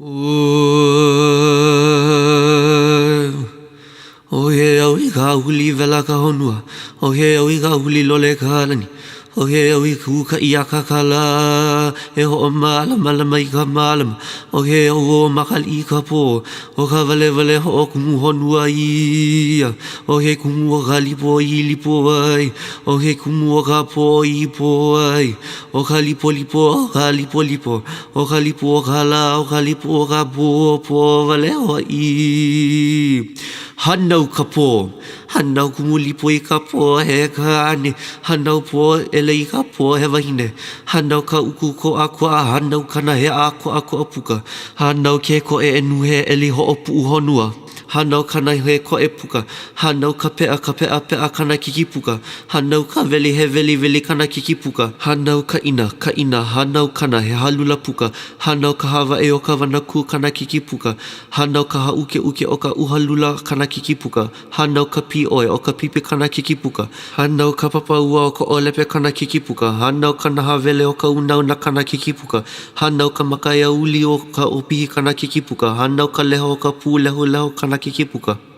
ʻO ke au i ka huli wela ka honua, ʻO ke au i ka huli lole ka lani, ʻO ke au i kūkaʻi akāka lā e hoʻomālamalama i ka malama, ʻO ke au o Makaliʻi ka pō, ʻO ka walewale hoʻokumu honua ia, ʻO ke kumu o ka lipo i lipo ai, ʻO ke kumu o ka pō i pō ai, ʻO ka lipolipo o ka lipolipo, ʻO ka lipo o ka lā, ʻo ka lipo o ka pō, pō wale hoʻi. Hānau ka pō, hānau Kumulipo i ka pō he kāne, hānau Pōʻele i ka pō he wahine, hānau ka uku koʻakoʻa, hānau ka nahe ʻākoʻakoʻa puka, hānau ke koʻe ʻenuhe ʻeli hoʻopuʻu honua. Hānau ka nahe koʻe puka, hānau ka peʻa ka peʻa peʻa kana kiki puka, hānau ka weli he weliweli kana kiki puka, hānau ka ʻina, ka ʻina, hānau kana he halula puka, hānau ka hāwaʻe o ka wanakū kana kiki puka, hānau ka hāʻukeʻuke o ka ʻuhalula kana kiki puka, hānau ka pīʻoe o ka pipi kana kiki puka, hānau ka papa ua o ka ʻōlepe kana kiki puka, hānau ka nahawele o ka unauna kana kiki puka, Hānau ka makaea uli o ka ʻopihi kana kiki puka, hānau ka leho o ka pūlehulehu kana kiki puka.